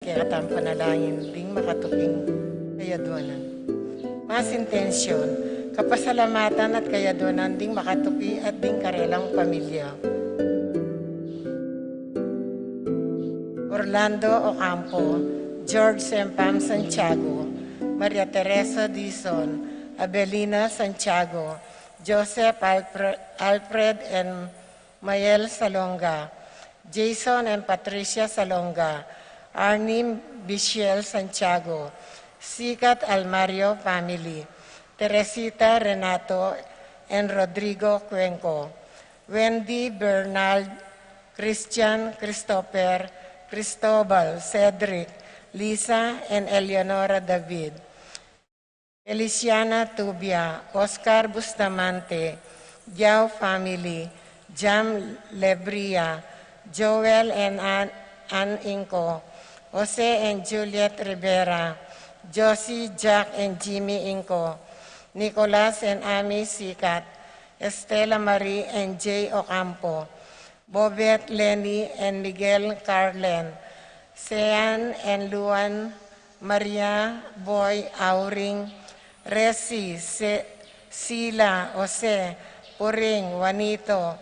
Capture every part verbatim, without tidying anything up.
Kekatang panalangin ding makatuking kayadwanan. Mas intensyon, kapasalamatan at kayadwanan ding makatuki at ding karelang pamilya. Orlando Ocampo, George Sempam Santiago, Maria Teresa Dizon, Abelina Santiago, Joseph Alfre-, Alfred and Mael Salonga, Jason and Patricia Salonga, Arnie Bichiel Santiago, Sikat Almario family, Teresita Renato and Rodrigo Cuenco, Wendy Bernal, Christian Christopher, Cristobal, Cedric, Lisa and Eleonora David, Feliciana Tubia, Oscar Bustamante, Giao family, Jam Lebria, Joel and Ann, Ann Inco, Jose and Juliet Rivera, Josie, Jack and Jimmy Inco, Nicolas and Amy Sikat, Estela Marie and Jay Ocampo, Bobet, Lenny and Miguel Carlen, Sean and Luan, Maria, Boy, Auring, Resi, Se-, Sila, Jose, Puring, Juanito,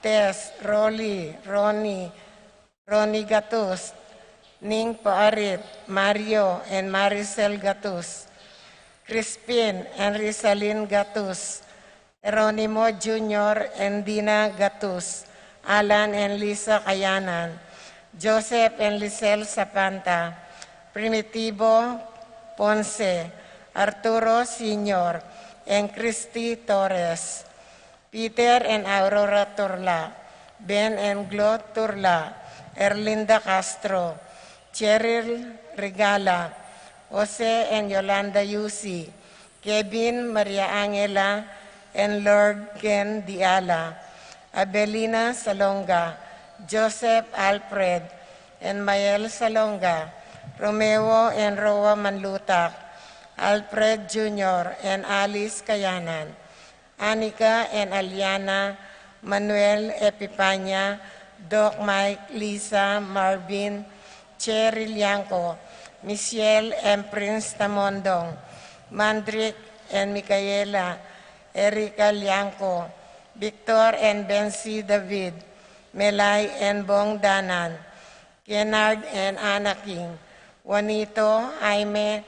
Tess, Rolly, Ronnie, Ronnie Gatus, Ning Paarit, Mario and Maricel Gatus, Crispin and Rizalin Gatus, Jeronimo Junior and Dina Gatus, Alan and Lisa Kayanan, Joseph and Lisel Sapanta, Primitivo Ponce, Arturo Senior and Christy Torres, Peter and Aurora Turla, Ben and Glo Turla, Erlinda Castro, Cheryl Regala, Jose and Yolanda Yusi, Kevin, Maria Angela and Lord Ken Diala, Abelina Salonga, Joseph Alfred and Mael Salonga, Romeo and Roa Manlutak, Alfred Junior and Alice Kayanan, Anika and Aliana, Manuel, Epipania, Doc Mike, Lisa, Marvin, Cherry Liangco, Michelle and Prince Tamondong, Mandrick and Micaela, Erica Liangco, Victor and Bensi David, Melay and Bong Danan, Kennard and Anaking, Juanito, Jaime,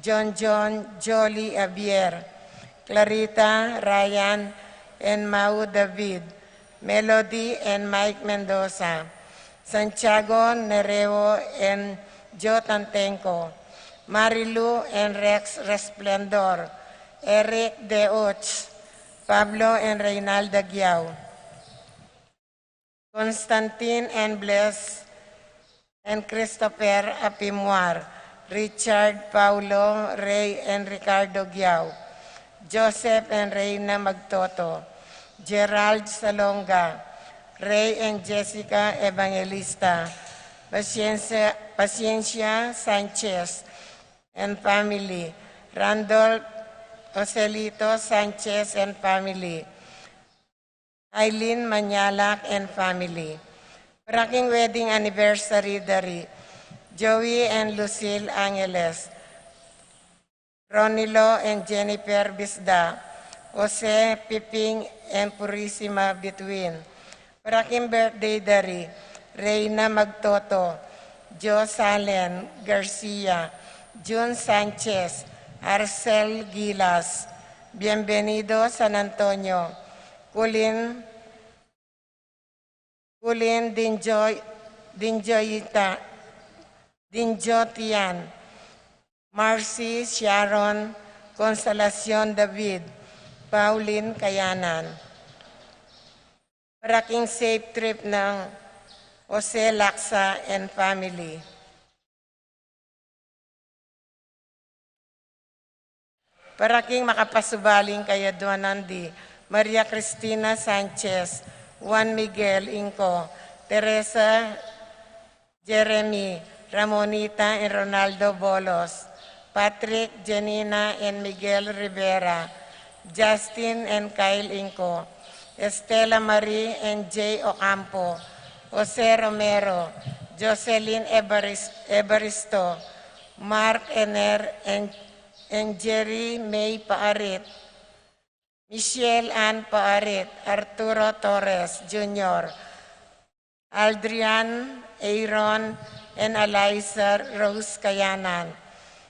John John, Jolly Javier, Clarita, Ryan and Mau David, Melody and Mike Mendoza, Santiago Nereo and Joe Tantenco, Marilu and Rex Resplendor, Eric De Och, Pablo and Reynalda Giao, Constantine and Bless and Christopher Apimuar, Richard, Paulo, Ray and Ricardo Giao, Joseph and Reina Magtoto, Gerald Salonga, Ray and Jessica Evangelista, Paciencia, Paciencia Sanchez and family, Randolph Joselito Sanchez and family, Aileen Manyalak and family. Para king wedding anniversary da ri Joey and Lucille Angeles, Ronilo and Jennifer Bisda, Jose, Piping and Purisima Bituin. Para king birthday da ri Reina Magtoto, Jo Salen Garcia, Jun Sanchez, Arcel Gilas, Bienvenido San Antonio, Kulin, Kulin Dinjoy, Dinjoyita, Dinjotian, Marcy, Sharon, Consolacion David, Pauline Kayanan. Para king safe trip nang Jose Laksa and family. Para king makapasubaling kayadwanan di Maria Cristina Sanchez, Juan Miguel Inco, Teresa, Jeremy, Ramonita and Ronaldo Bolos, Patrick, Janina and Miguel Rivera, Justin and Kyle Inco, Estela Marie and Jay Ocampo, Jose Romero, Jocelyn Ebaris-, Ebaristo, Mark Ener En-, Enjeri May Paarit, Michelle Ann Paarit, Arturo Torres Junior, Aldrian Aaron and Eliza Rose Kayanan,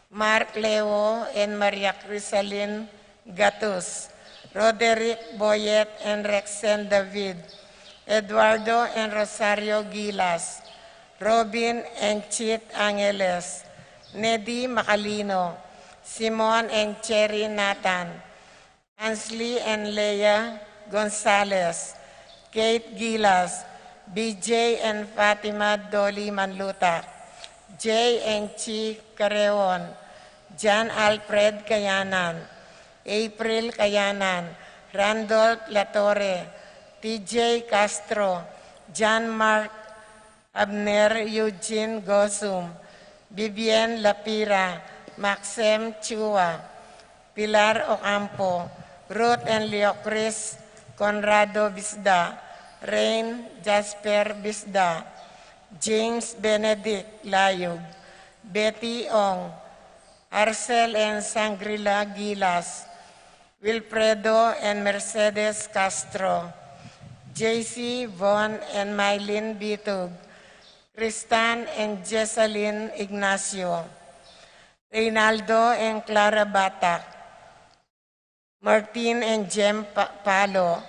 Mark Leo and Maria Crisalin Gatus, Roderick Boyet and Rexen David, Eduardo and Rosario Gilas, Robin and Chit Angeles, Nedi Macalino, Simon and Cherry Nathan, Ansley and Leah Gonzalez, Kate Gilas, B J and Fatima Dolly Manluta, J and Chi Careon, John Alfred Kayanan, April Kayanan, Randolph Latorre, T J Castro, John Mark Abner Eugene Gosum, Vivian Lapira, Maxim Chua, Pilar Ocampo, Ruth and Leocris Conrado Bisda, Rain Jasper Bisda, James Benedict Layug, Betty Ong, Arcel and Sangrila Gilas, Wilfredo and Mercedes Castro, J C Von and Mylene Bitug, Tristan and Jessalyn Ignacio, Reynaldo and Clara Batak, Martin and Jem Pa-, Palo,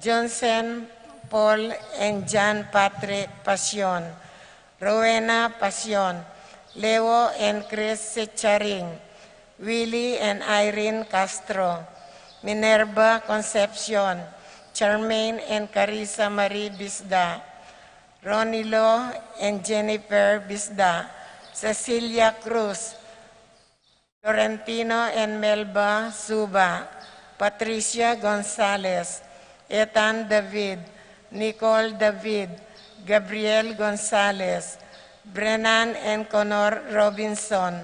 Johnson Paul and John Patrick Pasion, Rowena Pasion, Leo and Chris Secharing, Willie and Irene Castro, Minerva Concepcion, Charmaine and Carissa Marie Bisda, Ronilo and Jennifer Bisda, Cecilia Cruz, Florentino and Melba Suba, Patricia Gonzalez, Ethan David, Nicole David, Gabriel Gonzalez, Brennan and Connor Robinson,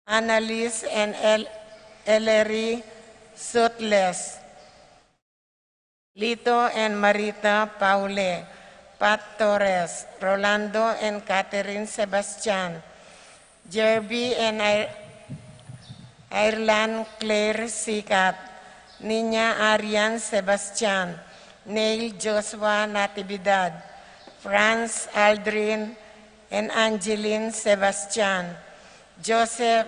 Annalise and El-, Ellery Sutles, Lito and Marita Paule, Pat Torres, Rolando and Catherine Sebastian, Jerby and Ir-, Ireland Claire Sikat, Nina Arian Sebastian, Neil Joshua Natividad, Franz Aldrin and Angeline Sebastian, Joseph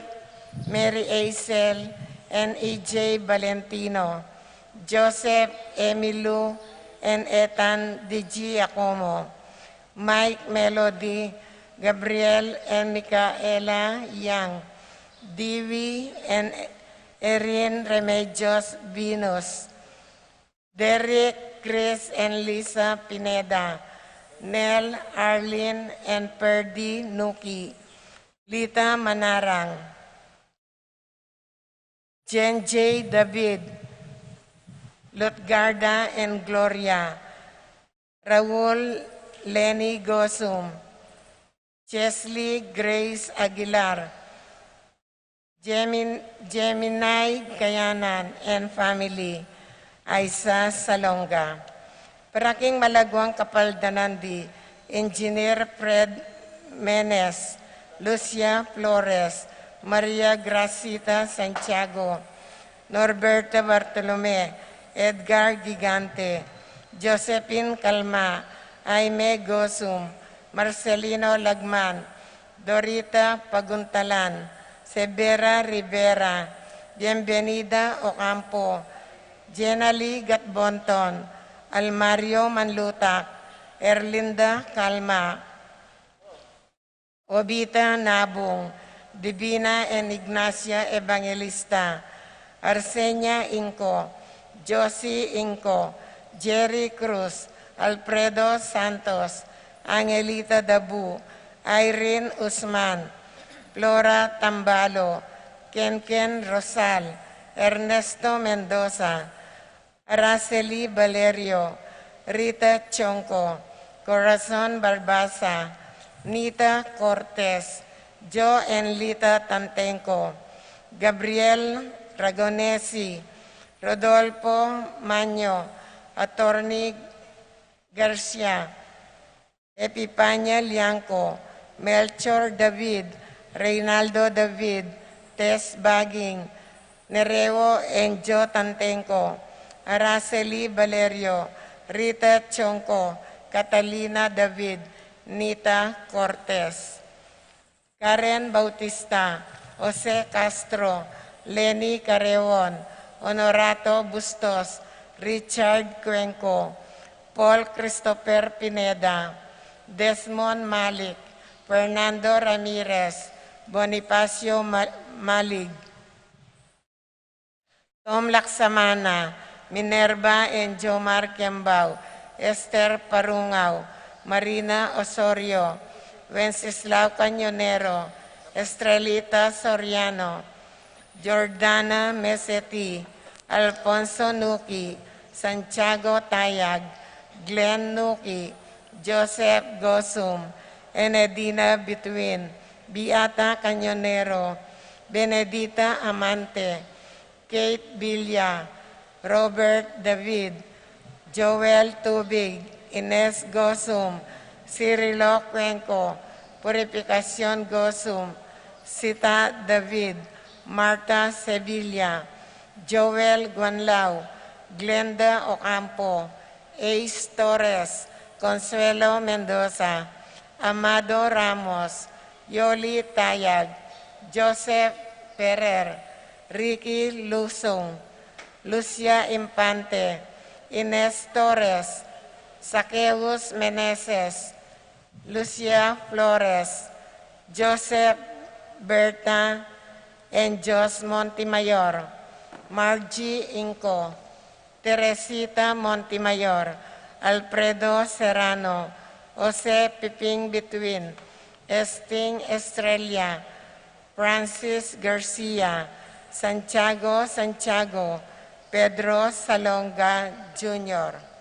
Mary Aisel and E J Valentino, Joseph Emilu and Ethan D G Acomo, Mike Melody, Gabriel and Micaela Yang, Dewey and Erin Remedios Venus, Derek, Chris and Lisa Pineda, Nel, Arlene and Perdi Nuki, Lita Manarang, Jen J David, Lutgarda and Gloria, Raul Lenny Gosum, Chesley Grace Aguilar, Jemin-, Gemini Kayanan and family, Aiza Salonga. Para king malaguang kapaldanan di Engineer Fred Menes, Lucia Flores, Maria Gracita Santiago, Norberto Bartolome, Edgar Gigante, Josephine Calma, Aime Gosum, Marcelino Lagman, Dorita Paguntalan, Severa Rivera, Bienvenida Ocampo, Jenali Gatbonton, Almario Manlutak, Erlinda Calma, Obita Nabung, Divina and Ignacia Evangelista, Arsenia Inco, Josie Inco, Jerry Cruz, Alfredo Santos, Angelita Dabu, Irene Usman, Flora Tambalo, Kenken Rosal, Ernesto Mendoza, Araceli Valerio, Rita Chonco, Corazon Barbaza, Nita Cortez, Jo and Lita Tantenco, Gabriel Ragonesi, Rodolfo Maño, Attorney Garcia, Epipania Liangco, Melchor David, Reynaldo David, Tess Baging, Nereo Enjo Tantengco, Araceli Valerio, Rita Chongco, Catalina David, Nita Cortez. Karen Bautista, Jose Castro, Leni Carreon, Honorato Bustos, Richard Cuenco, Paul Christopher Pineda, Desmond Malik, Fernando Ramirez, Bonifacio Ma-, Malig, Tom Laksamana, Minerva and Jomar Kembao, Esther Parungao, Marina Osorio, Wenceslao Cañonero, Estrelita Soriano, Jordana Meseti, Alfonso Nuki, Santiago Tayag, Glenn Nuki, Joseph Gosum, Enedina Bituin, Beata Cañonero, Benedita Amante, Kate Villa, Robert David, Joel Tubig, Ines Gosum, Cirilo Cuenco, Purificacion Gosum, Sita David, Martha Sevilla, Joel Guanlao, Glenda Ocampo, Ace Torres, Consuelo Mendoza, Amado Ramos, Yoli Tayag, Joseph Ferrer, Ricky Lusung, Lucia Infante, Ines Torres, Saqueus Meneses, Lucia Flores, Joseph Berta, and Jos Montemayor, Margie Inco, Teresita Montemayor, Alfredo Serrano, Jose Piping Bituin, Esting Estrella, Francis Garcia, Santiago Santiago, Pedro Salonga Junior.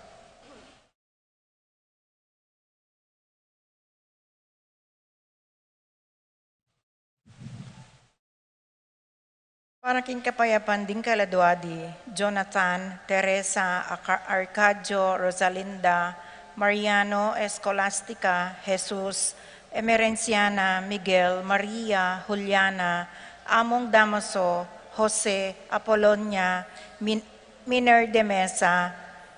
Para king kapayapan ding kaladua di Jonathan, Teresa, Aca-, Arcadio, Rosalinda, Mariano, Escolastica, Jesus, Emerenciana, Miguel, Maria, Juliana, Among Damaso, Jose, Apolonia, Min-, Miner de Mesa,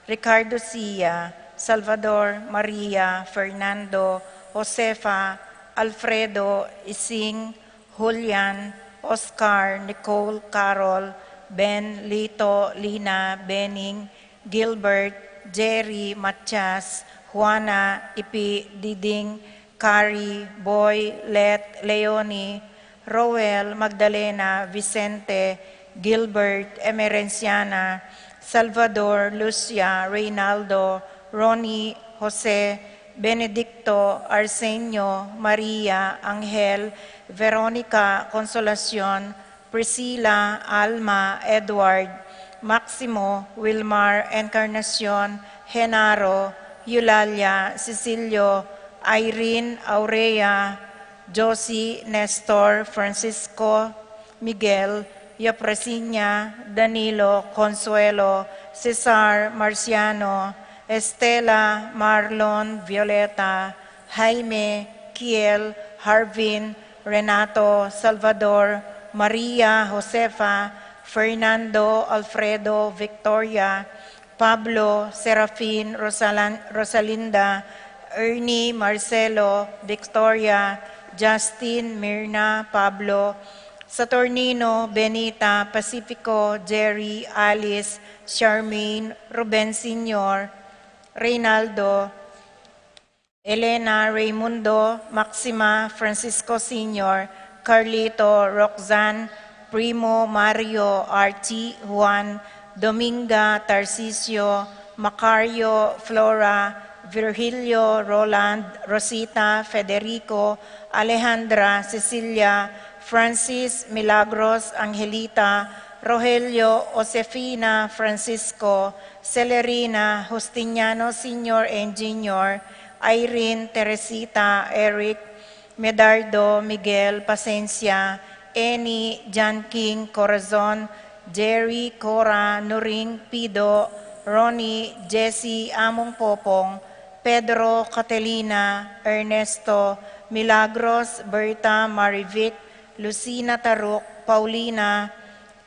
Ricardo Sia, Salvador, Maria, Fernando, Josefa, Alfredo, Ising, Julian, Oscar, Nicole, Carol, Ben, Lito, Lina, Bening, Gilbert, Jerry, Matias, Juana, Ipi, Diding, Kari, Boy, Let, Leonie, Roel, Magdalena, Vicente, Gilbert, Emerenciana, Salvador, Lucia, Reynaldo, Ronnie, Jose, Benedicto, Arsenio, Maria, Angel, Veronica, Consolacion, Priscila, Alma, Edward, Maximo, Wilmar, Encarnacion, Genaro, Eulalia, Cecilio, Irene, Aurea, Josie, Nestor, Francisco, Miguel, Yopresinia, Danilo, Consuelo, Cesar, Marciano, Estela, Marlon, Violeta, Jaime, Kiel, Harvin, Renato, Salvador, Maria, Josefa, Fernando, Alfredo, Victoria, Pablo, Serafin, Rosalan-, Rosalinda, Ernie, Marcelo, Victoria, Justin, Mirna, Pablo, Saturnino, Benita, Pacifico, Jerry, Alice, Charmaine, Ruben Senior, Reynaldo, Elena, Raymundo, Maxima, Francisco Senior, Carlito, Roxanne, Primo, Mario, Archie, Juan, Dominga, Tarcisio, Macario, Flora, Virgilio, Roland, Rosita, Federico, Alejandra, Cecilia, Francis, Milagros, Angelita, Rogelio, Josefina, Francisco, Celerina, Justiniano Senior and Junior, Irene, Teresita, Eric, Medardo, Miguel, Pasencia, Annie, John King, Corazon, Jerry, Cora, Nuring, Pido, Ronnie, Jesse, Among Popong, Pedro, Catalina, Ernesto, Milagros, Berta, Marivic, Lucina, Taruk, Paulina,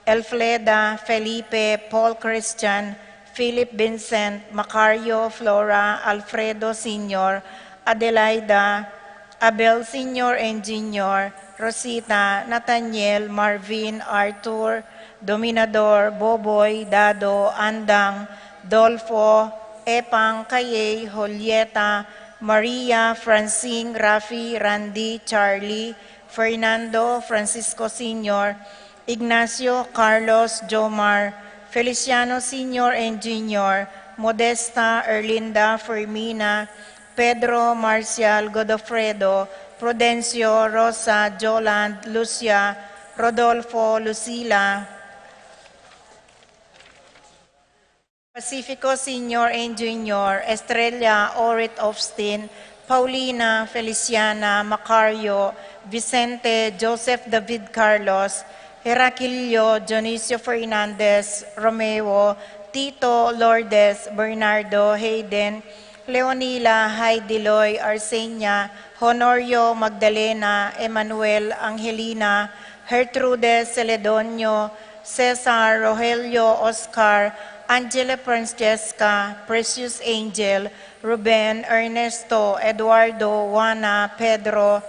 Elfleda, Felipe, Paul Christian, Philip Vincent, Macario, Flora, Alfredo Senior, Adelaida, Abel Senior and Junior, Rosita, Nathaniel, Marvin, Arthur, Dominador, Boboy, Dado, Andang, Dolfo, Epang, Kayay, Julieta, Maria, Francine, Rafi, Randy, Charlie, Fernando, Francisco Senior, Ignacio, Carlos, Jomar, Feliciano Senior and Junior, Modesta, Erlinda, Fermina, Pedro, Marcial, Godofredo, Prudencio, Rosa, Joland, Lucia, Rodolfo, Lucila, Pacifico Senior and Junior, Estrella, Orit, Austin, Paulina, Feliciana, Macario, Vicente, Joseph, David, Carlos, Heracilio, Dionisio, Fernandez, Romeo, Tito, Lourdes, Bernardo, Hayden, Leonila, Heidi, Loy, Arsenia, Honorio, Magdalena, Emmanuel, Angelina, Gertrude, Celedonio, Cesar, Rogelio, Oscar, Angela, Francesca, Precious, Angel, Ruben, Ernesto, Eduardo, Juana, Pedro,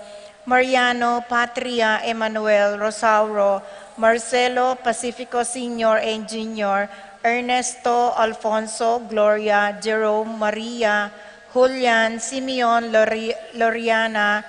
Mariano, Patria, Emmanuel, Rosauro, Marcelo, Pacifico Senior and Junior, Ernesto, Alfonso, Gloria, Jerome, Maria, Julian, Simeon, Lori-, Loriana,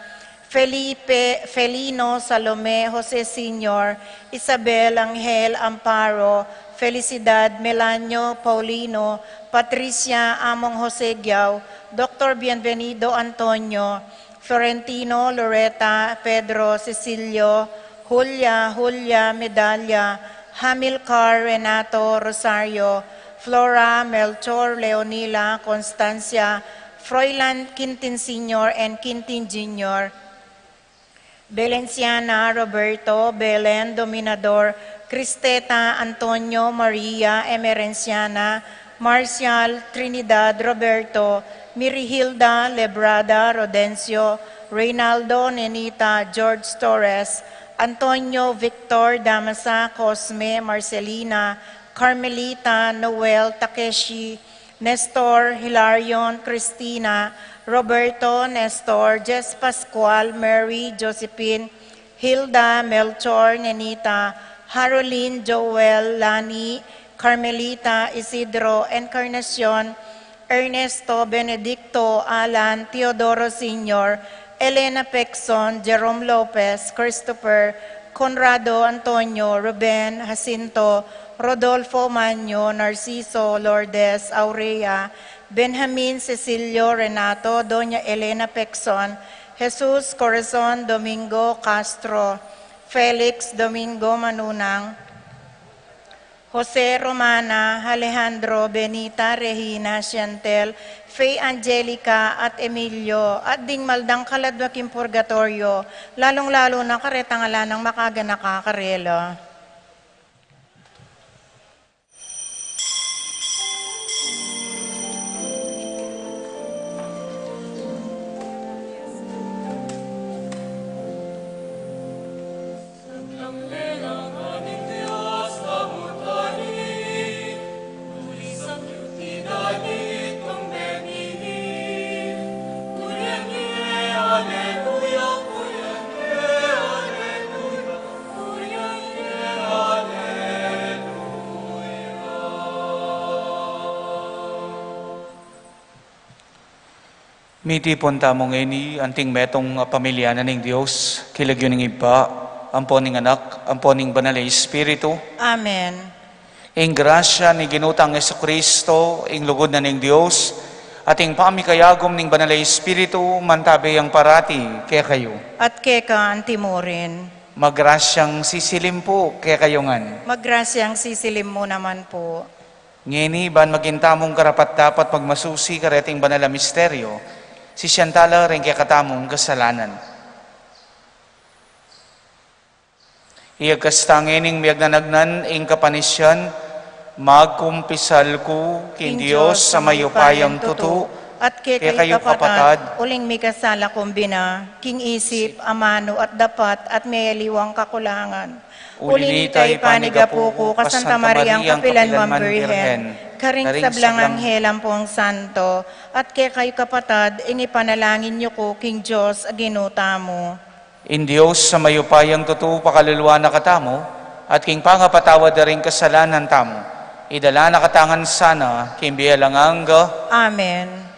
Felipe, Felino, Salome, Jose Senior, Isabel, Angel, Amparo, Felicidad, Melanio, Paulino, Patricia, Among Jose Giao, Doctor Bienvenido, Antonio, Florentino, Loreta, Pedro, Cecilio, Julia, Julia, Medalia, Hamilcar, Renato, Rosario, Flora, Melchor, Leonila, Constancia, Froilan, Quintin Senior and Quintin Junior, Belenciana, Roberto, Belen, Dominador, Cristeta, Antonio, Maria, Emerenciana, Marcial, Trinidad, Roberto, Mirihilda, Lebrada, Rodencio, Reynaldo, Nenita, George Torres, Antonio, Victor, Damasa, Cosme, Marcelina, Carmelita, Noel, Takeshi, Nestor, Hilarion, Cristina, Roberto, Nestor, Jess, Pascual, Mary, Josephine, Hilda, Melchor, Nenita, Harolin, Joel, Lani, Carmelita, Isidro, Encarnacion, Ernesto, Benedicto, Alan, Teodoro Senior, Elena Pexon, Jerome Lopez, Christopher, Conrado, Antonio, Ruben, Jacinto, Rodolfo, Manyo, Narciso, Lourdes, Aurea, Benjamin, Cecilio, Renato, Doña Elena Pexon, Jesus, Corazon, Domingo, Castro, Felix, Domingo, Manunang, Jose, Romana, Alejandro, Benita, Regina, Chantel, Faye, Angelica, at Emilio, at ding maldang kaladwa king purgatoryo, lalung-lalu na karetang ala nang makaganaka karela. Mitipun tamu ngeni anting metung a pamilya na ning Dios, king lagyu ning Ibpa, ampo ning Anak, ampo ning Banal a Espiritu. Amen. Ing grasya ning Ginu tang Jesucristo, ing lugud na ning Dios, at ing pamikayagum ning Banal a Espiritu, mantabi yang parati kekayu. At keka antimurin. Magrasyang sisilim pu kekayu ngan. Magrasyang sisilim mu naman pu. Ngeni, ban maging tamung karapat-dapat magmasusi kareting banal a misteryo, sisian tala ring kekatamung kasalanan. Iyagkas ta ngening miyagnanagnan ing kapanisian, magkumpisal ku king Dios a mayupayang tutu, At kekayu kapatad, uling mikasala kung bina, king isip, amanu, at dapat, at miyaliwang kakulangan. Uli na nita, ipanigapu ku kang Santa Mariang kapilanman Birhen, karing sablang anghel ampong santo, at kekayu kapatad, ing ipanalangin yu ku king Dios a Ginu tamu. Ing Dios a mayupayang tutu pakalulu na katamu, at king pangapatawad da ring kasalanan tamu, idala na katamu ngan sana king bie alang angga. Amen.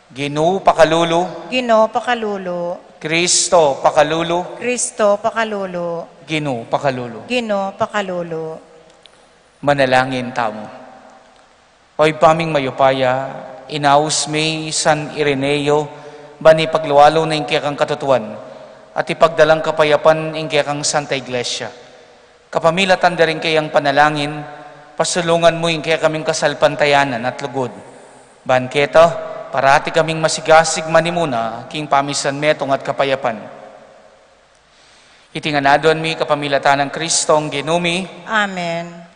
Ginu pakalulu. Ginu pakalulu. Kristo pakalulu. Kristo pakalulu. Ginu pakalulu. Ginu pakalulu. Manalangin tamu. O Ibpa ming mayupaya, inaus mi i San Ireneo, ban ipaglualu na ing kekang katutuan, at ipagdalang kapayapan ing kekang Santa Iglesia. Kapamilatan da ring keyang panalangin, pasulungan mu ing kekaming kasalpantayanan at lugud. Ban keta, parati kaming masigasig manimuna king pamisanmetung at kapayapan. Iti ngan aduan mi kapamilatan nang Kristong Ginu mi. Amen.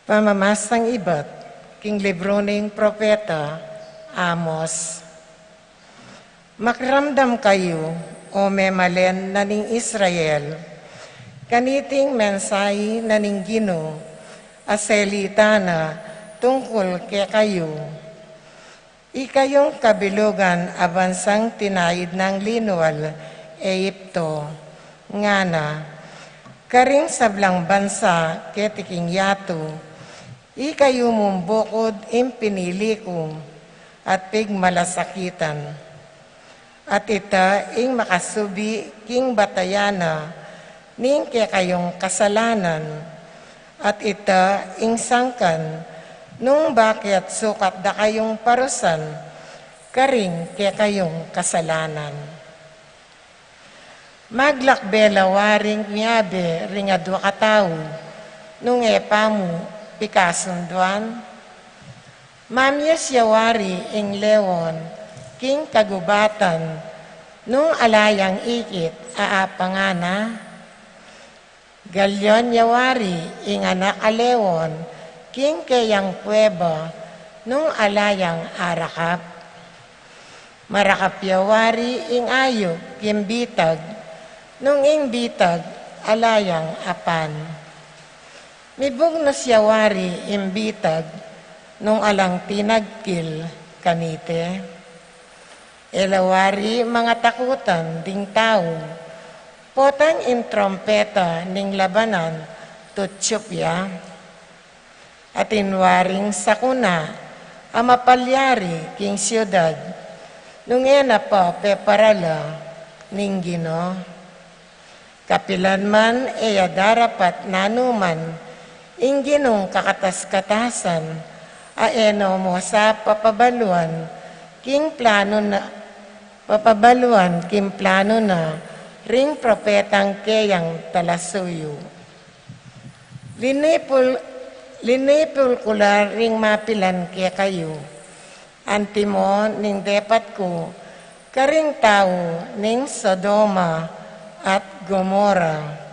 Pamamasang ibat king libru ning propeta Amos. Makiramdam kayu, o memalen na ning Israel, kaniting mensahe na ning Ginu a selita na tungkul kekayu. Ikayung kabilugan a bansang tinaid nang linwal Egipto, ngana, karing sablang bansa keti king yatu, ikayu mung bukud ing pinili ku, at pigmalasakitan. At ita ing makasubi king batayan na ning kekayung kasalanan, at ita ing sangkan nung bakit sukat da kayung parusan karing kekayung kasalanan. Maglakbe la waring miabe ring adua katau, nung e pa mu pikasunduan? Mamias ya wari ing lewon king kagubatan, nung ala yang ikit a apangan na? Galyon ya wari ing anak a lewon king keyang kuweba, nung ala yang arakap? Marakap ya wari ing ayup king bitag, nung ing bitag ala yang apan? Mibugnus ya wari ing bitag, nung alang tinagkil kaniti? E la wari mangatakutan ding tau, potang ing trompeta ning labanan tutyup ya? Atin waring sakuna a mapalyari king siudad, nung e na pa peparala ning Ginu? Kapilan man e ya darapat nanuman ing Ginung kakatas-katasan, a e no mu sa papabaluan king planu na, papabaluan king planu na ring propetang keyang talasuyu. Linipul, linipul ku la ring mapilan kekayu, antimo ning depat ku karing tau ning Sodoma at Gomora.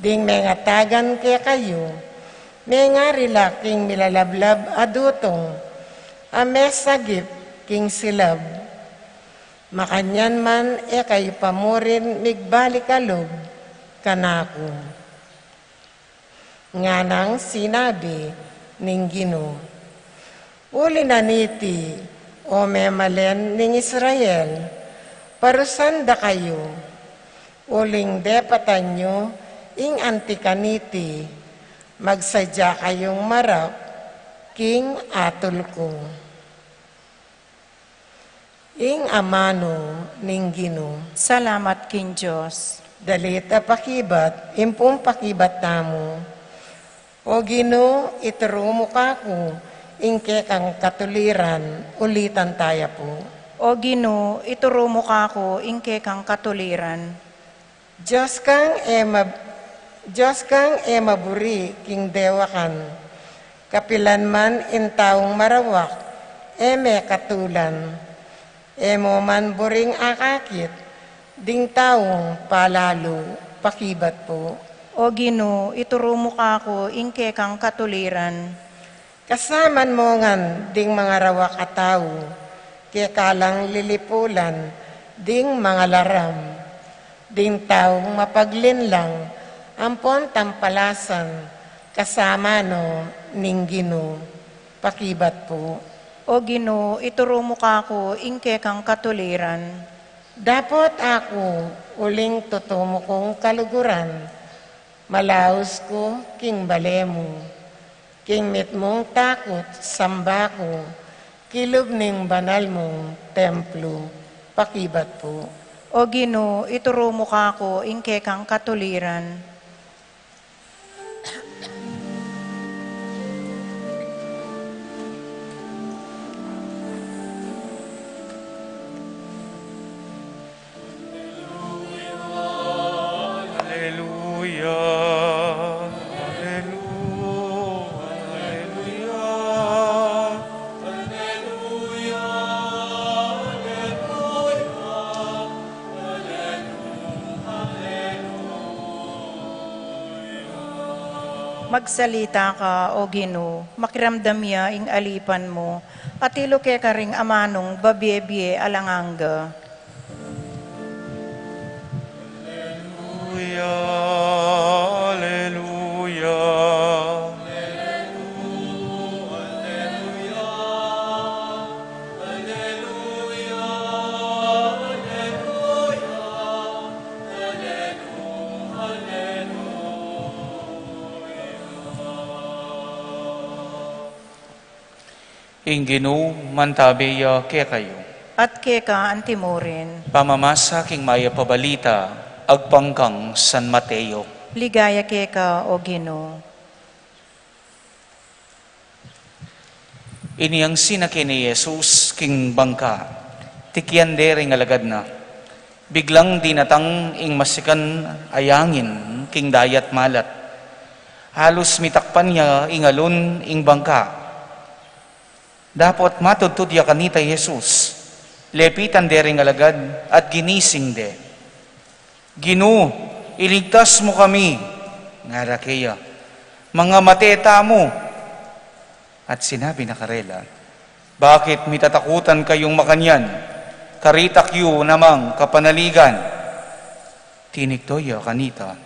Ding mengatagan kekayu, mengari la king milalablab a dutung, a mesagip king silab. Makanyan man e kayu pa murin migbalik a lub kanaku, nganang sinabi ning Ginu. Uli na niti, o memalen ning Israel, parusan da kayu, uling depatan yu ing anti kaniti, magsadya kayung marap king atul ku. Ing amanu ning Ginu. Salamat king Dios. Dalit a pakibat, impung pakibat tamu. O Ginu, ituru mu kaku ing kekang katuliran, ulitan taya pu. O Ginu, ituru mu kaku ing kekang katuliran. Dios kang e mab-, Dios kang e maburi king dewakan, Kapilan man ing taung marawak, e me katulan. E mo man buring akakit, ding taung palalu, pakibat pu. O Ginu, ituru mu kaku ing kekang katuliran. Kasaman mo ngan ding mangarawak a tau, keka lang lilipulan ding mangalaram. Ding taung mapaglinlang ampon tampalasan, kasama no ning Ginu, pakibat pu. O Ginu, ituru mu kaku ing kekang katuliran. Dapot aku, uling tutu mu kung kaluguran, malaus ku king bale mu, king mitmung takut samba ku, kilub ning banal mung templu, pakibat pu. O Ginu, ituru mu kaku ing kekang katuliran. Aleluya, aleluya, aleluya, aleluya, aleluya, aleluya. Magsalita ka, O Ginu, makiramdam ya ing alipan mu, at ilu keka ring amanung babie-bie alang angga. Aleluya, aleluya, aleluya, aleluya, aleluya, aleluya. Ing Ginu mantabe ya kekayu. At keka antimurin. Pamamasa king Mayap a Balita agpang kang San Mateo. Ligaya keka, O Ginu. Inyang sinake ne i Jesus king bangka, tikian de ring alagad na. Biglang dinatang ing masikan a angin king dayat malat. Halus mitakpan ya ing alun ing bangka. Dapot matudtud ya kanita i Jesus. Lepitan de ring alagad at ginising de. "Ginu, iligtas mu kami," ngara keya. "Mangamate tamu." At sinabi na karela, "Bakit mitatakutan kayung makanyan? Karitak yu namang kapanaligan." Tinikdo ya kanita.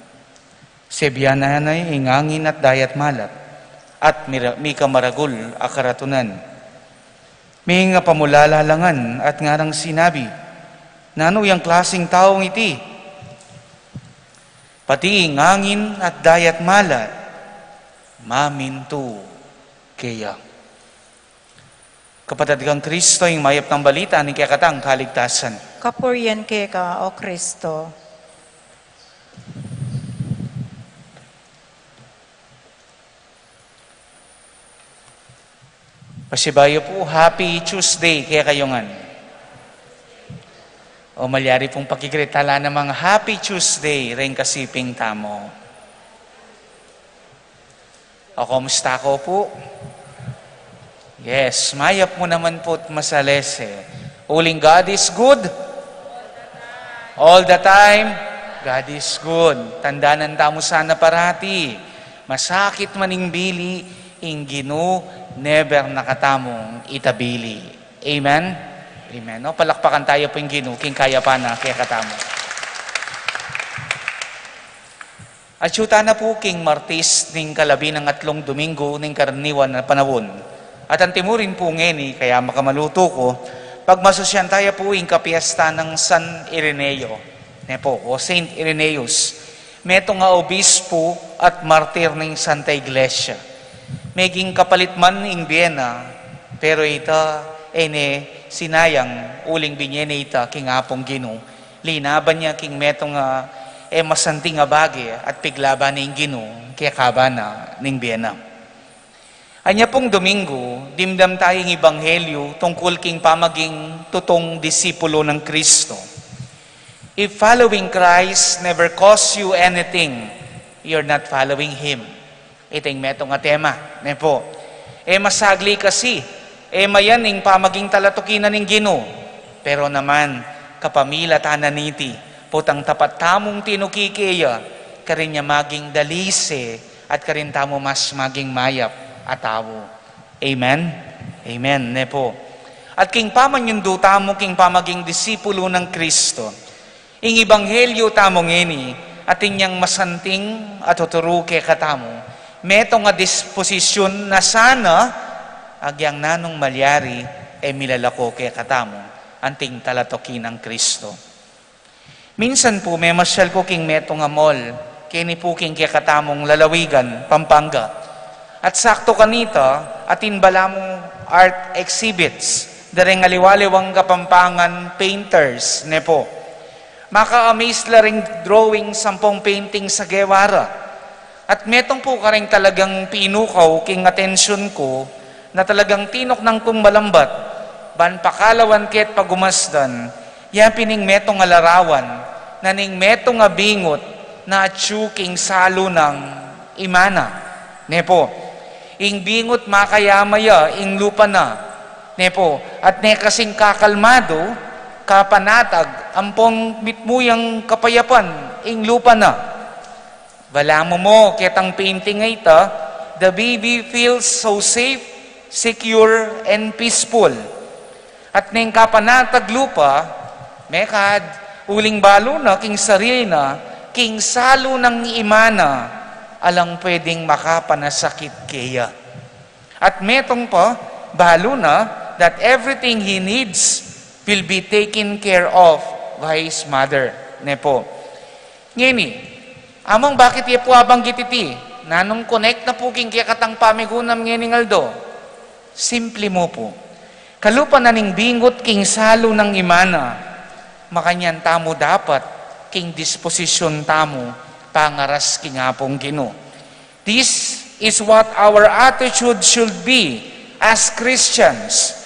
Sebian na ne ing angin at dayat malat, at mira-, mika maragul a karatunan. Mingapamulala la ngan at ngarang sinabi, "Nanu yang klasing taung iti? Pati ing angin at dayat malat mamintu keya." Kapatad kang Kristo, ing mayap nang balita ning kekatang kaligtasan. Kapurian keka, O Kristo. Pasibayu pu, Happy Tuesday kekayu ngan. O malyari pung pakigreet tala namang Happy Tuesday ring kasiping tamu. O, kumusta ko pu? Yes, mayap mu naman pu't masalese. Uling God is good. All the time, God is good. Tandanan tamu sana parati, masakit man ing bili, ing Ginu never na katamung itabili. Amen? Amen. O, palakpakan taya pu ing Ginu king kayapan na kekatamu. Atyu tana pu king Martis ning kalabi nang atlung Domingo ning karaniwan a panaun. At antimurin pu ngeni, kaya makamalutu ku, pagmasusyan taya pu ing kapiesta nang San Ireneo, ne pu, o Saint Irenaeus, metung a obispo at martir ning Santa Iglesia. Meging kapalit man ing bie na, pero ita e ne sinayang uling binie ne ita king Apung Ginu. Linaban ya king metung a e masanting a bage at piglaban ne ing Ginu king kekaban na ning bie na. Anya pung Domingo, dimdam taya ing ebanghelyo tungkul king pamaging tutung disipulo nang Kristo. If following Christ never costs you anything, you're not following Him. Ita ing metung a tema, ne pu. E masagli kasi, e mayan ing pamaging talatuki na ning Ginu. Pero naman, kapamilatan na niti, potang tapat tamung tinuki keya, karin ya maging dalise, at karin tamu mas maging mayap a tau. Amen? Amen, ne pu. At king pamanyundu tamu king pamaging disipulo nang Kristo, ing ebanghelyo tamu ngeni, atin yang masanting a tuturu kekatamu, metung a disposisyun na sana, agyang nanung malyari, e milalako kekatamu, anting talatuki nang Kristo. Minsan pu, memasyal ku king metung a mall, keni pu king kekatamung lalawigan, Pampanga. At sakto kanita, atin balamu art exhibits, dareng aliwa-aliwang Kapampangan painters, ne pu. Maka-amaze la ring drawing ampong painting a gewa ra. At metung pu kareng talagang pinukaw king atensyun ku, na talagang tinuknang kung malambat, ban pakalawan ke't pagumasdan, ya pin ing metung a larawan, na ning metung a bingut, na atyu king salu nang imana. Ne pu, ing bingut makayama ya ing lupa na. Ne pu, at ne kasing kakalmadu, kapanatag, ampong mitmu yang kapayapan, ing lupa na. Balamu mo, ketang painting a ita, the baby feels so safe, secure, and peaceful. At neng kapanatag lupa, mekad, uling balu na, king sarili na, king salu nang imana, alang pwedeng makapanasakit keya. At metung pa, balu na, that everything he needs will be taken care of by his mother. Ne pu. Ngeni, amang bakit ya pu abanggit iti, nanung connect na pu king kekatang pamigunam ngening aldo? Simple mu pu. Kalupa na ning bingut king salu nang imana, makanyan tamu dapat king disposisyun tamu pangaras king Apung Ginu. This is what our attitude should be as Christians.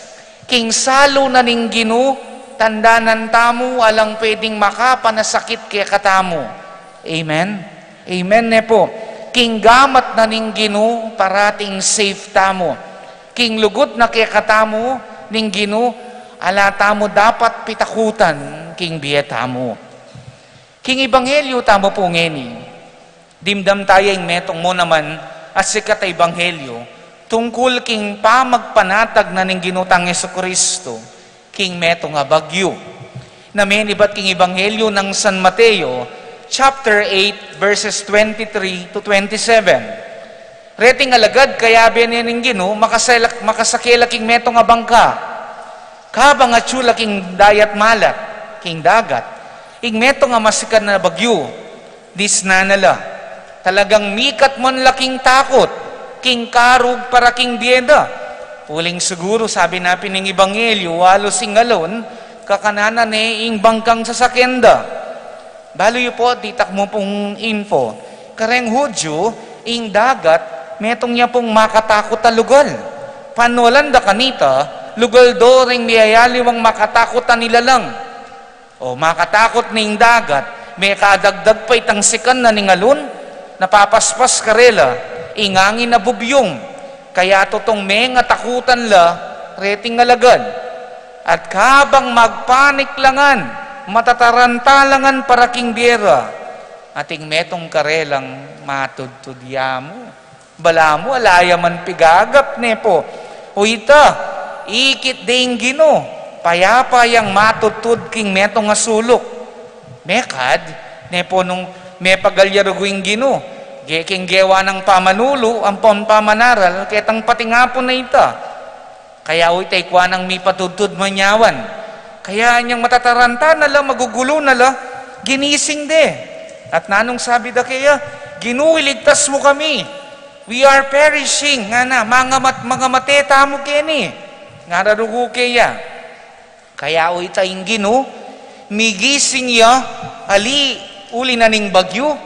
King salu na ning Ginu, tandanan tamu, alang pwedeng makapanasakit kekatamu. Amen? Amen ne pu. King gamat na ning Ginu, parating safe tamu. King lugud na kekatamu ning Ginu, ala tamu dapat pitakutan king bie tamu. King ebanghelyo tamu pu ngeni, dimdam taya ing metung mu naman a sikat a ebanghelyo tungkul king pamagpanatag na ning Ginu tang Jesucristo king metung a bagyu. Na menibat king ebanghelyo nang San Mateo, chapter eight, verses twenty-three to twenty-seven. Reting alagad, kayabe ne ning Ginu, makasela-, makasake la king metung a bangka. Kabang atyu la king dayat malat, king dagat, ing metung a masikan a bagyu, disnan na la. Talagang mikat man la king takut, king karug para king bie da. Uling siguru, sabi na pin ning ebanghelyo, alus ing alon, kakanan na ne ing bangkang sasaken da. Balu yu pu, ditak mu pung info. Kareng Hudyu, ing dagat, metung ya pung makatakut a lugal. Panualan da kanita, lugal do ring miyayaliwang makatakut a nilalang. O, makatakut ning dagat, mekadagdag pa itang sikan na ning alon, napapaspas karela, ing angin a bubyung. Kaya tutung mengatakutan la, reting alagad. At kabang magpanik la ngan, matataranta la ngan para king bie ra, ating metung karelang matudtud ya mu. Balamu, ala ya man pigagap, ne pu. O ita, ikit de ing Ginu, payapa yang matudtud king metung a suluk. Mekad, ne pu nung mepagalya rugu ing Ginu, ge king gewa nang pamanulu, ampon pamanaral, ketang pating Apu na ita. Kaya o ita ikua nang mipatudtud manyawan. Kaya inyang matataranta na la, magugulu na la, ginising de. At nanung sabi da keya, "Ginu, iligtas mu kami. We are perishing," ngana, "mangamat-, mangamate tamu keni." Ngara rugu keya. Kaya o ita ing Ginu, migising ya, ali, uli na ning bagyu,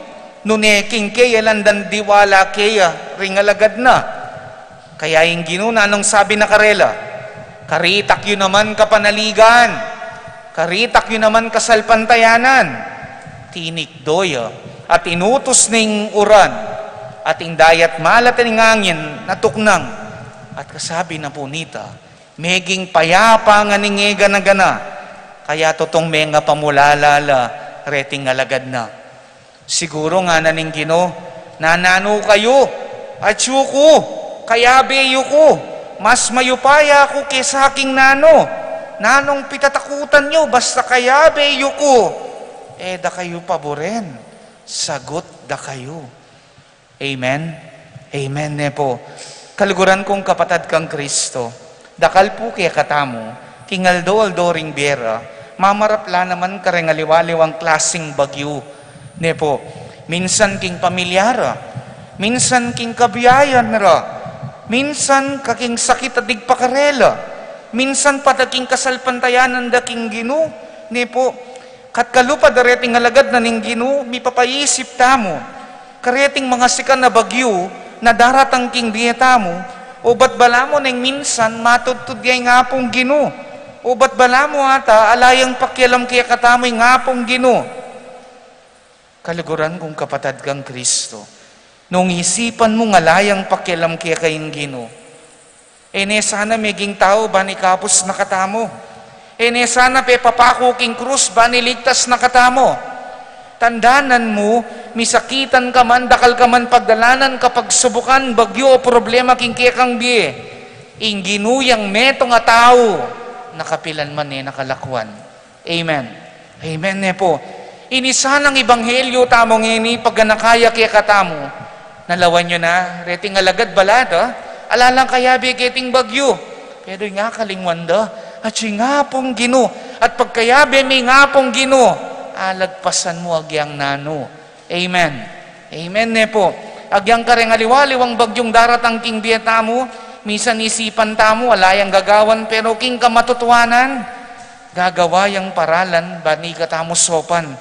nune king keya landan diwala keya ring alagad na. Kaya ing Ginu nanung sabi na karela, "Karitak yu naman kapanaligan, karitak yu naman kasalpantayanan." Tinikdo ya, at inutus ning uran, at ing dayat malat at ing angin natuknang. At kasabi na pu nita, meging payapa ngan ing e gana-gana, kaya tutung mengapamulala la reting alagad na. Siguru ngana ning Ginu, nananu kayu, atyu ku, kayabe yu ku, mas mayupaya ku kesa king nanu, nanung pitatakutan yu, basta kayabe yu ku, e da kayu paburen, sagut da kayu. Amen? Amen ne pu. Kaluguran kung kapatad kang Kristo, dakal pu kekatamu, king aldo-aldo ring bie ra, mamarap la naman kareng aliwa-liwang klasing bagyu. Ne pu, minsan king pamilya ra, minsan king kabiayan ra, minsan kaking sakit a digpakarela, minsan pata king kasalpantayanan da king Ginu. Ne pu, kat kalupad a reting alagad na ning Ginu, mipapaisip tamu, kareting mangasikan a bagyu na daratang king bie tamu, o bat balamu neng minsan matudtud ya ing Apung Ginu, o bat balamu ata ala yang pakialam kekatamu ing Apung Ginu. Kaluguran kung kapatad kang Kristo, nung isipan mung ala yang pakialam keka ing Ginu, e ne sana meging tau bang ikapus na katamu. E ne sana pepapaku king krus bang iligtas na katamu. Tandanan mu, misakitan ka man, dakal ka man pagdalanan, kapagsubukan, bagyu o problema king kekang bie, ing Ginu yang metung a tau, na kapilan man e na kalakuan. Amen. Amen ne pu. Ini sanang ebanghelyu tamu ngeni, paganaka ya kekatamu. Nalawan yu na, reting alagad bala da, ala lang kayabe keting bagyu. Pero ing akalingwan da, atyu ing Apung Ginu, at pagkayabe me ing Apung Ginu, alagpasan mu agyang nanu. Amen. Amen ne pu. Agyang kareng aliwa-liwang bagyung daratang king bie tamu, misan isipan tamu, ala yang gagawan, pero king kamatutuanan, gagawa yang paralan, bang ikatamu saupan.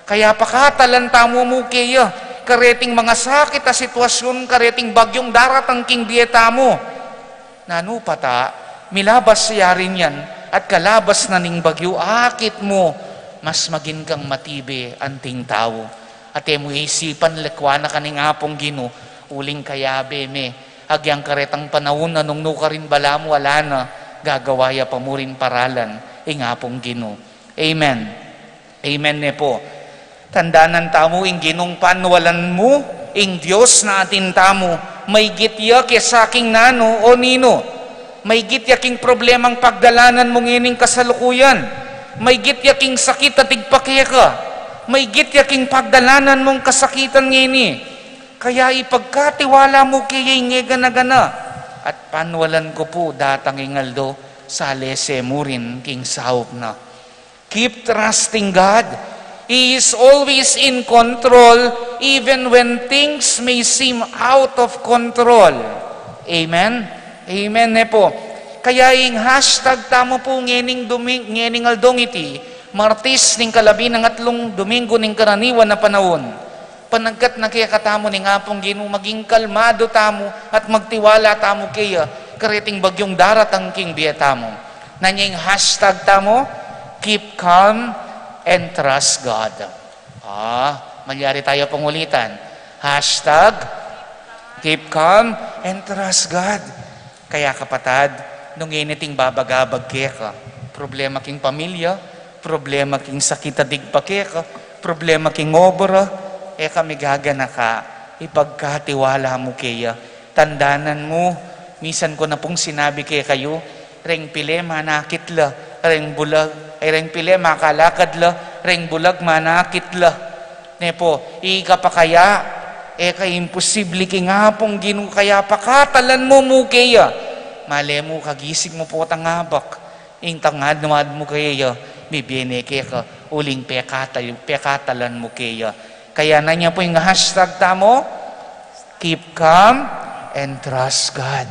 Kaya pakatalan tamu mu keya, kareting mangasakit a sitwasyun, kareting bagyung daratang king bie tamu. Nanu pata, milabas ya rin yan, at kalabas na ning bagyu, akit mu, mas maging kang matibe anting tau. At e mu isipan, lakwan na ka ning Apung Ginu, uling kayabe me, agyang karetang panaun na nung nukarin balamu ala na, gagawa ya pa mu rin paralan, ing Apung Ginu. Amen. Amen ne pu. Tandanan tamu ing Ginung panwalan mu, ing Dios na atin tamu, maygit ya kesa king nanu o ninu. Maygit ya king problemang pagdalanan mu ngening kasalukuyan. Maygit ya king sakit a digpa keka. Maygit ya king pagdalanan mung kasakitan ngeni. Kaya ipagkatiwala mu keya ing e gana-gana. At panwalan ku pu datang ing aldo, salese mu rin king saup na. Keep trusting God. He is always in control, even when things may seem out of control. Amen? Amen ne pu. Kaya ing hashtag tamu pu ngening, duming, ngening aldong iti, Martis ning kalabi nang atlung Domingo ning karaniwan a panaun. Panagkat na kekatamu ning Apung Ginu, maging kalmadu tamu at magtiwala tamu keya, kareting bagyung daratang king bie tamu. Nanu ing hashtag tamu, keep calm and trust God. Ah, malyari taya pung ulitan. Hashtag, keep calm and trust God. Kaya kapatad, nung ini ating babagabag keka, problema king pamilya, problema king sakit a digpa keka, problema king obra, e ka migaganaka, ipagkatiwala mu keya. Tandanan mu, misan ku na pung sinabi kekayu, reng pile manakit la, reng bulag, ay, reng pile makalakad la, reng bulag manakit la. Ne pu, ika pa kaya, e ka imposible king Apung Ginu, kaya pakatalan mu mu keya. Male mu kagising mu potang abak, ing tangad mu keya, bibie ne keka, uling pekatal-, pekatalan mu keya. Kaya nanu pu ing hashtag tamu, keep calm and trust God.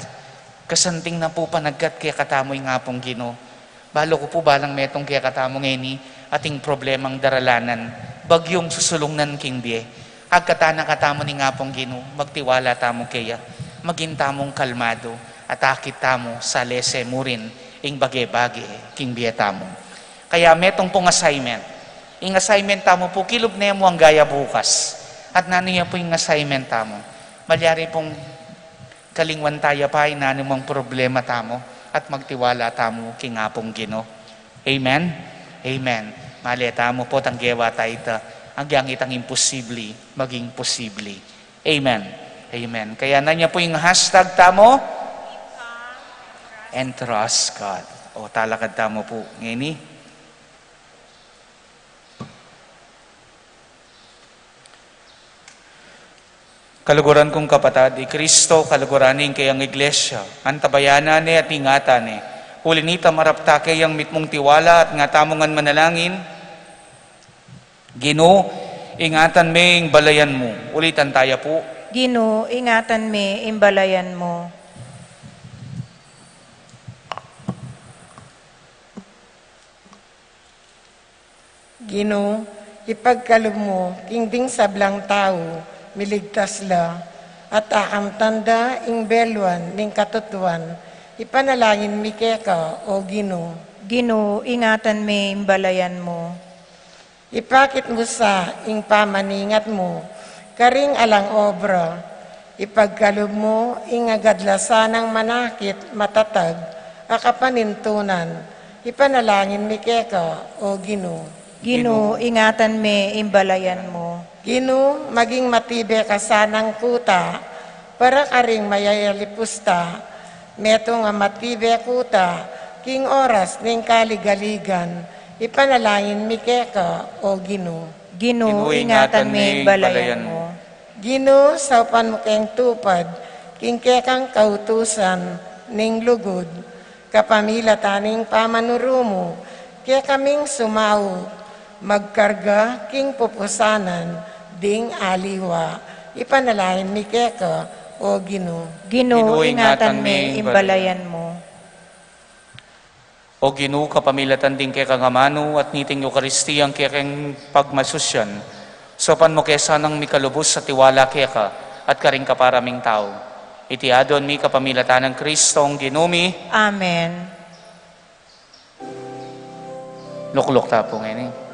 Kasanting na pu panagkat kekatamu ing Apung Ginu. Balu ku pu balang metung kekatamu ngeni, ating problemang daralanan, bagyung susulungnan king bie. Agkatan na katamu ning Apung Ginu, magtiwala tamu keya, maging tamung kalmadu, at akit tamu, salese mu rin, ing bage-bage, king bie tamu. Kaya metung pung assignment. Ing assignment tamu pu, kilub ne mu anggaya bukas. At nanu ya pu ing assignment tamu? Malyari pung Kalingwan taya pa ing nanumang problema tamu at magtiwala tamu king Apung Ginu. Amen? Amen. Male tamu pu, tanggewa taya ita, agyang itang imposible maging posible. Amen. Amen. Kaya na nya pu ing hashtag tamu, and trust God. O, talakad tamu pu ngeni. Kaluguran kung kapatad, i Kristo kaluguran ne ing keyang Iglesia, antabayanan ne at ingatan ne. Uli nita, marap ta keyang mitmung tiwala at nga tamu ngan manalangin, Ginu, ingatan me ing balayan mu. Ulitan taya pu. Ginu, ingatan me ing balayan mu. Ginu, ipagkalub mu king ding sablang tau miligtas la, at akamtan da ing beluan ning katutuan, ipanalangin mi keka, o Ginu. Ginu, ingatan me ing balayan mu. Ipakit mu sa ing pamaningat mu karing alang obra, ipagkalub mu ing agad la sanang manakit matatag a kapanintunan, ipanalangin mi keka, o Ginu. Ginu, ingatan me ing balayan mu. Ginu, maging matibe ka sanang kuta para karing mayayalipus ta, metung a matibe kuta king oras ning kaligaligan, ipanalangin mi keka, o Ginu. Ginu, ingatan me ing balayan mu. Ginu, saupan mu keng tupad king kekang kautusan ning lugud, kapamilatan ning pamanuru mu, kekaming sumau magkarga king pupusanan ding aliwa, ipanalangin mi keka, o Ginu. Ginu, ingatan me ing balayan mu. O Ginu, kapamilatan ding kekang amanu at niting Eukaristia ing kekang pagmasusyan, saupan mu ke sanang mikalubus a tiwala keka at karing kapara ming tau. Iti aduan mi kapamilatan nang Kristong Ginu mi. Amen. Lukluk ta pu ngeni.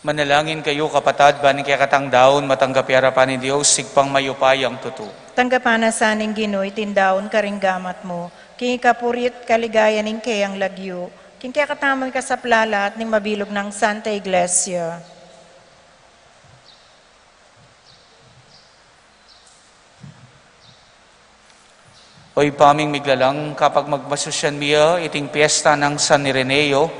Manalangin kayu, kapatad, ban ing kekatang daun matanggap ya arapan ning Dios, Ibpang mayupayang tutu. Tanggapan na sa ning Ginu iting daun karing gamat mu, king ikapuri't kaligayan ning keyang lagyu, king kekatamung ikasaplala at ning mabilug nang Santa Iglesia. O Ibpa ming miglalang, kapagmasusyan mi ya iting piesta nang San Ireneo,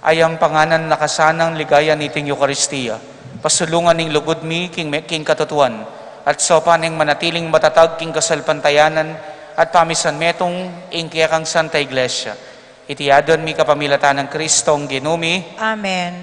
ayang panganan na kasanang ligaya niting Eukaristia, pasulungan ing lugud mi king me-, king katutuan, at saupan neng manatiling matatag king kasalpantayanan at pamisan metung ing kekang Santa Iglesia. Iti aduan mi kapamilatan nang Kristong Ginu mi. Amen.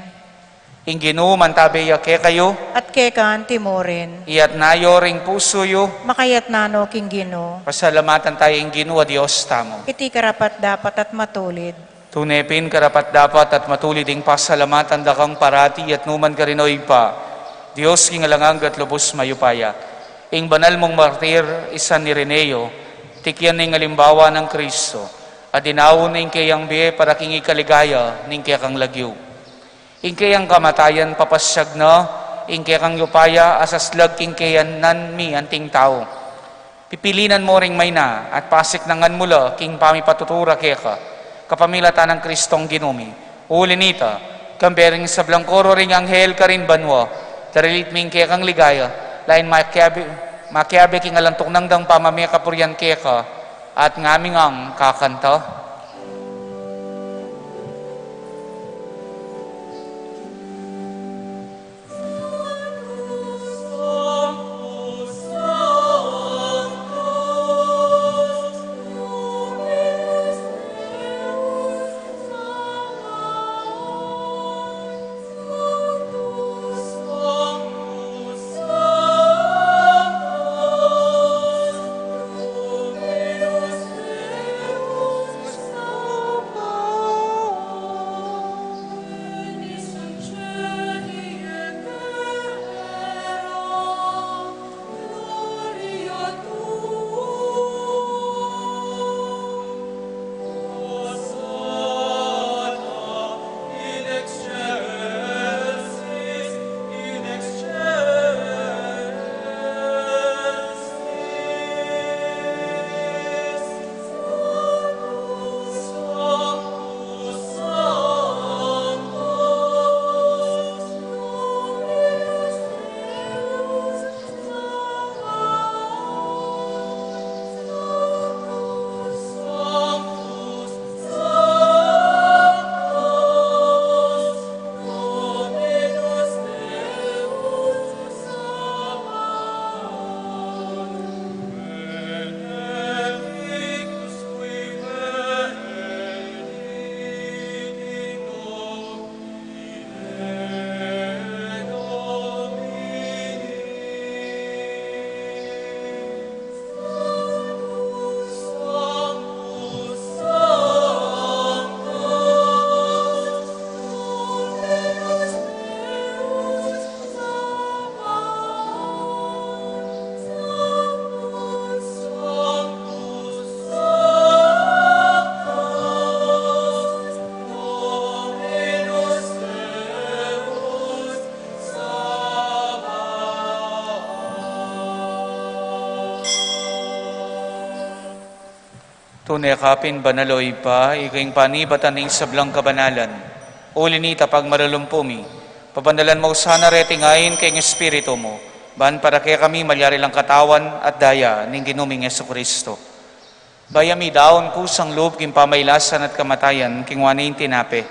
Ing Ginu mantabe ya kekayu. At keka anti mu rin. Iyatas yu ring pusu yu. Makayatas no king Ginu. Pasalamatan taya ing Ginu a Dios tamu. Iti karapat-dapat at matulid. Tune pin karapat-dapat at matulid ing pasalamatan da kang parati at nukarin man, o Ibpa, Dios king alang angga at lubus mayupaya. Ing banal mung martir i San Ireneo, tikyan ne ing alimbawa nang Kristo, a dinaun ne ing keyang bie para king ikaligaya ning kekang lagyu. Ing keyang kamatayan papasiag na ing kekang upaya a saslag king keyanan mi anting tau. Pipilinan mu ring maina at pasiknangan mu la king pamipatutura keka, kapamilatan nang Kristong Ginu mi. Uli nita, kambe ring sablang koro ring anghel karin banua, daralit mi ing kekang ligaya, lain makiabe, makiabe king alang tuknang dang pamamie kapurian keka, at ngami ngang kakanta. Tune ka pin banal, o Ibpa, ika ing panibatan ning sablang kabanalan. Uli nita, pagmalulumpu mi, pabanalan mu sana reting ain king Espiritu mu, ban para kekami malyari lang katawan at daya ning Ginu ming Jesucristo. Bayu mi daun kusang lub king pamailasan at kamatayan, kinua ne ing tinape,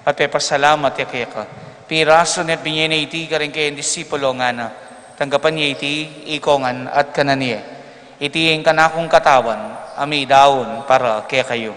at pepasalamat ya keka. Pirasu ne at binye ne iti karing kayang disipulo, ngana, tanggapan ye iti, ikongan at kanan ye. Iti ing kanakung katawan, a midaun para kekayu.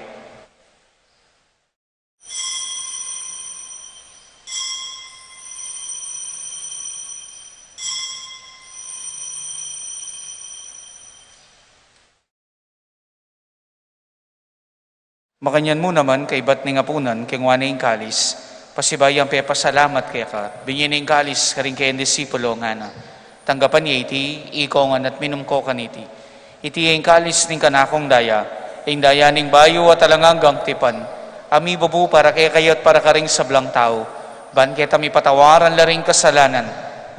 Makanyan mu naman, kaibat ning apunan, kinua ne ing kalis, pasibayu yang pepasalamat keka, binye ne ing kalis karing kayang disipulo, ngana, tanggapan ye iti, ikongan at minum ko kaniti. Iti ing kalis ning kanakung daya, ing daya ning bayu at alang anggang tipan, a mibubu para kekayu at para karing sablang tau, ban keta mipatawaran la ring kasalanan.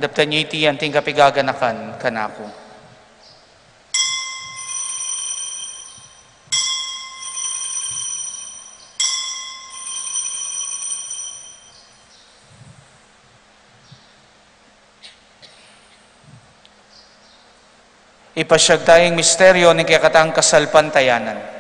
Daptan ye iti anting kapigaganakan kanaku. Ipasiag taya ing misteryo ning kekatang kasalpantayanan.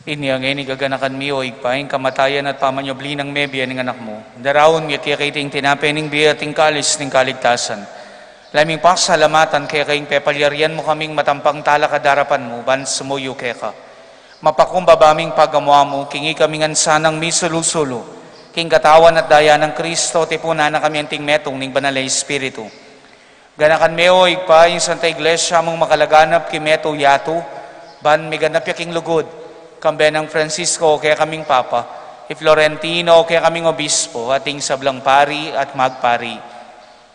Inya ngeni gaganakan mi, o Ibpa, ing kamatayan at pamanyubli nang mebie ning Anak mu. Daraun mi keka iting tinape ning bie at ing kalis ning kaligtasan. Lalu ming pasalamatan keka ing pepalyarian mu kaming matampang talakad king arapan mu, ban sumuyu keka. Mapakumbaba ming pagamu-amu, king ikami ngan sanang misulu-sulu king katawan at daya nang Kristo, tipunan na kami anting metung ning Banal a Espiritu. Ganakan me, o Ibpa, ing Santa Iglesia mung makalaganap king meto yatu, ban miganap ya king lugud, kambe nang Francisco, o kekaming Papa, i Florentino, o kekaming Obispo, at ding sablang pari at magpari.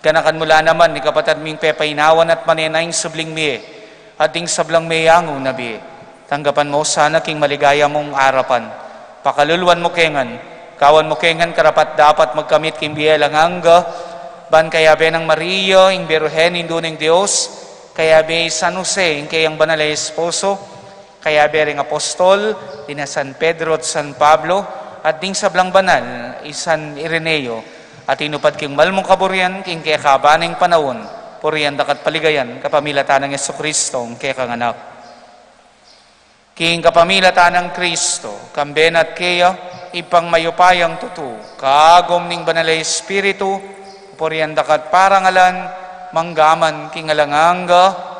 Ganakan mu la naman i kapatad ming pepainawan at manenaya ing subling mie, at ding sablang meyangu na bie. Tanggapan mu sana king maligaya mung arapan. Pakaluluan mu ke ngan, gawan mu ke ngan karapat-dapat magkamit king bie alang angga, ban kayabe nang Maria, ing Birhen, Indu ning Dios, kayabe i San Jose, ing keyang banal a esposo, kayabe ring apostol, dina San Pedro at San Pablo, at ding sablang banal, i San Ireneo, a tinupad king mal mung kaburian, king kekaban ning panaun, purian da ka at paligayan, kapamilatan nang Jesucristo, ing kekang Anak. King kapamilatan nang Kristo, kambe na at keya, Ibpang mayupayang tutu, kagum ning Banal a Espiritu, purian da ka at parangalan, manggaman king alang angga.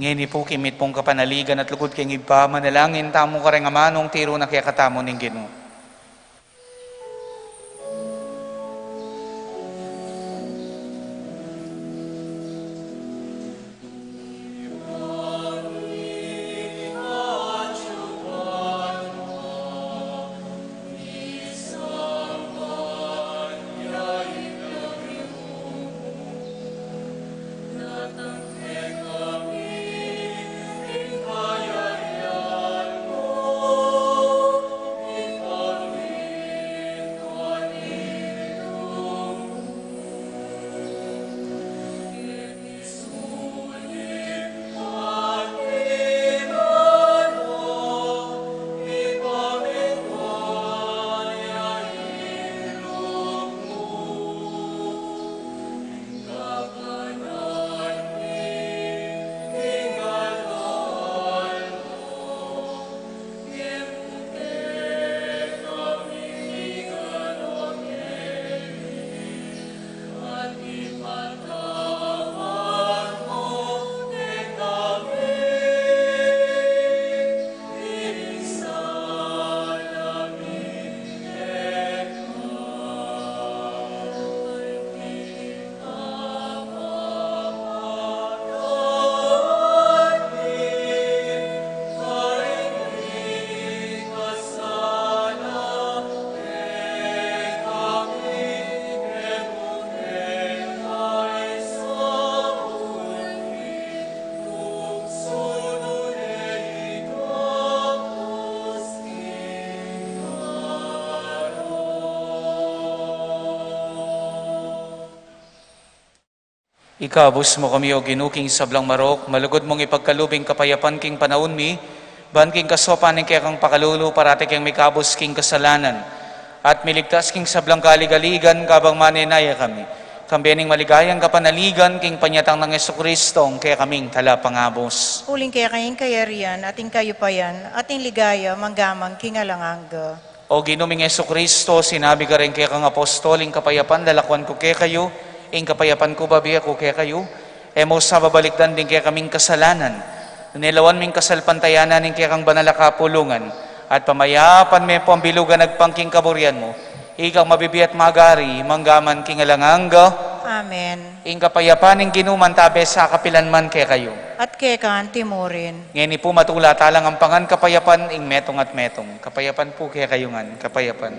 Ngeni pu, king mitmung kapanaligan at lugud king Ibpa, manalangin tamu kareng amanung tiru na kekatamu ning Ginu. Ikabus mu kami, O Ginu, king sablang marok, malugud mung ipagkalub ing kapayapan king panaun mi, ban king kasopan ning kekang pakalulu, parati keng mikabus king kasalanan, at miligtas king sablang kaligaligan, kabang manenaya kami, kambe ning maligayang kapanaligan, king panyatang nang Jesucristo, ing kekaming Talapangabus. Uling keka ing kayarian, at ing kayupayan, at ing ligaya, manggaman king alang angga. O Ginu ming Jesucristo, sinabi ka reng kekang apostol, ing kapayapan lalakwan ku kekayu, ing kapayapan ku babie ku kekayu, e mu sa babalikdan ding kekaming kasalanan, nune lawan ming kasalpantayanan ning kekang banal a kapulungan, at pamayapan me pu ang bilugan agpang king kaburian mu, ikang mabibie at magari, manggaman king alang angga. Amen. Ing kapayapan ning Ginu mantabe sa kapilan man kekayu. At keka anti murin. Ngeni pu, matula talang ampangan kapayapan ing metung at metung. Kapayapan pu kekayu ngan, kapayapan.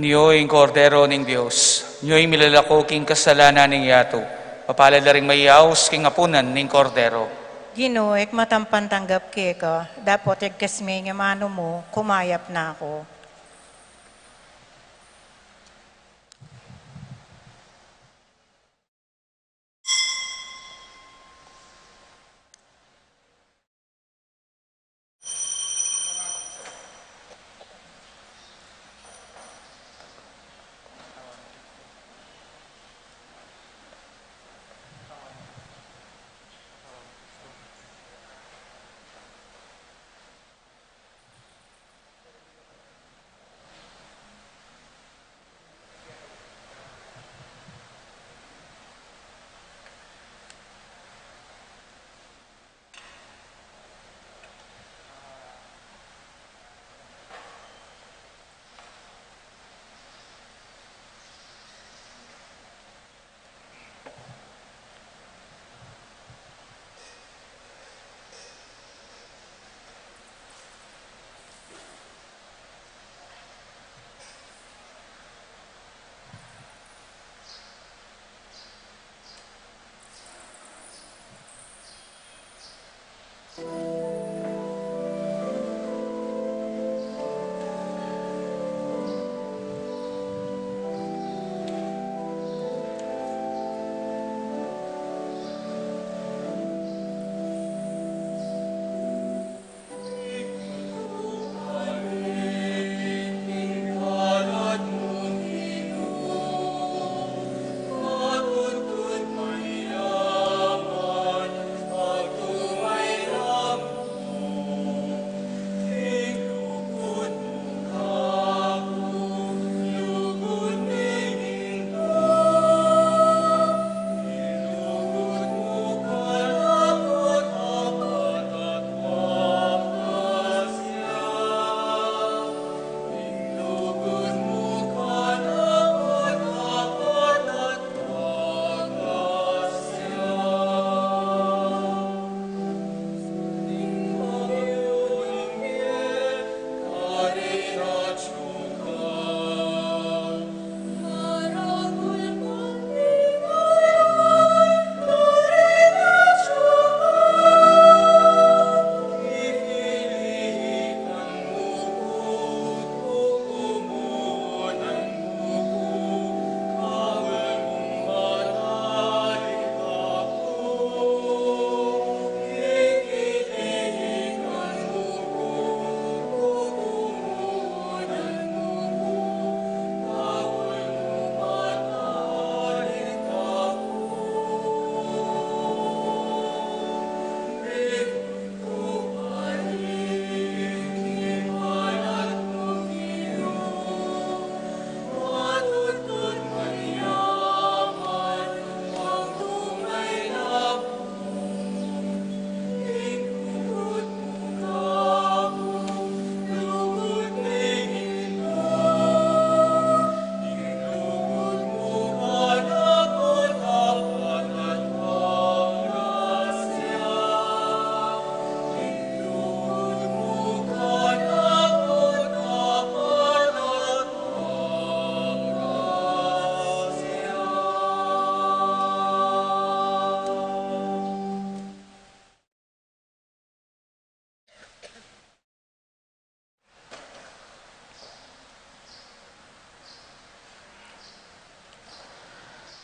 Nyo ing Kordero ning Dios, nyo ing milalako king kasalanan ning yatu. Mapalad la ring mayaus king apunan ning Kordero. Ginu, e ku matampang tanggap keka, dapot igkas me ing amanu mu, kumayap na ku.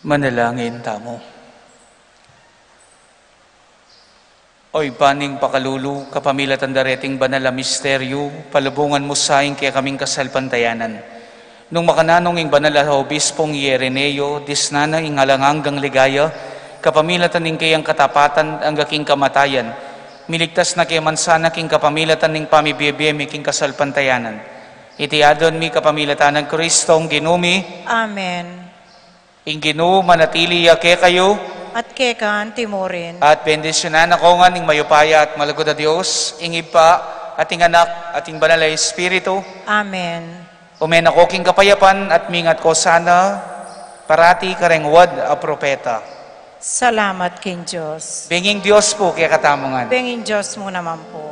Manalangin tamu. O Ibpa ning pakalulu, kapamilatan da reting banal a misteryu, palubungan mu sa ing kekaming kasalpantayanan. Nung makananu ing banal a obispong Ireneo, disnan na ing alang anggang ligaya, kapamilatan ning keyang katapatan angga king kamatayan, miligtas na ke man sana king kapamilatan ning pamibie-bie mi king kasalpantayanan. Iti adwan mi kapamilatan nang Kristong Ginu mi. Amen. Ing Ginu manatili ya kekayu. At keka anti mu rin. At bendisyunan na ko ngan ning mayupaya at malugud a Dios, ing Ibpa, at ing Anak, at ing Banal a Espiritu. Amen. Ume na ko king kapayapan at mingat ko sana parati kareng wad a propeta. Salamat king Dios. Benging Dios pu kekatamu ngan. Benging Dios mu naman pu.